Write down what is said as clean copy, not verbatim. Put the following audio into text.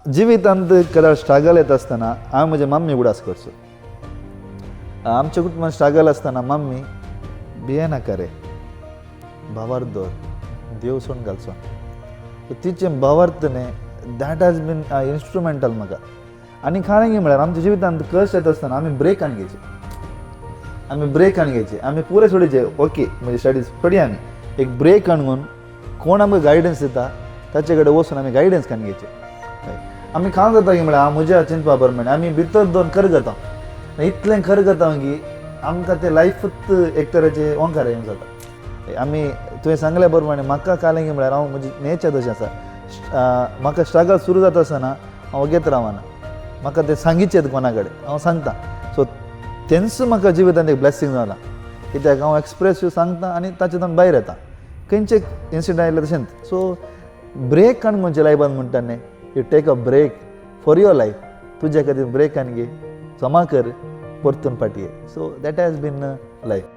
जिवितांत कदाच स्ट्रगल येता आसतना हांवें म्हज्या मम्मी उगडास करचो. आमच्या कुटुंबान स्ट्रगल आसतना मम्मी, भियेनाका रे, भावार्थ दवर, देव सोडून घालचो. सो तिचें भावार्थ न्ही, that has been instrumental म्हाका. आनी खाणें म्हळ्यार आमच्या जिवितांत कश्ट येता आसतना आमी ब्रेक घेवचे, आमी ब्रेक घेवचे, आमी पुरे सोडीचे. ओके, म्हणजे स्टडीज सोडया, आमी एक ब्रेक आणून कोण आमकां गायडन्स दिता ताचे कडेन वचून आमी गायडन्स काडून घेवचे. हय. आमी खाण जाता की म्हळ्यार हांव म्हज्या चिंतपा प्रमाणे आमी भितर दोन करगता, इतलें करगता की आमकां तें लायफूच एक तरेचें ओंकार येवन जाता. आमी तुवें सांगल्या प्रमाणे म्हाका कालें की म्हळ्यार हांव म्हजी नेचर तशें आसा. म्हाका स्ट्रगल सुरू जाता आसतना हांव वगेत रावना, म्हाका तें सांगिचें कोणा कडेन हांव सांगता. सो तेंच म्हाका जिवितांत एक ब्लेसींग जाला, कित्याक हांव एक्सप्रेस सांगता आनी ताचेंतल्यान भायर येता. खंयचे इन्सिडंट आयले तशेंच. सो ब्रेक काडून खंयच्या लायफान म्हणटा न्ही, you take a break for your life, तुज्या खातीर ब्रेक आनी घे, जमा कर, परतून फाटी ये. So that has been life.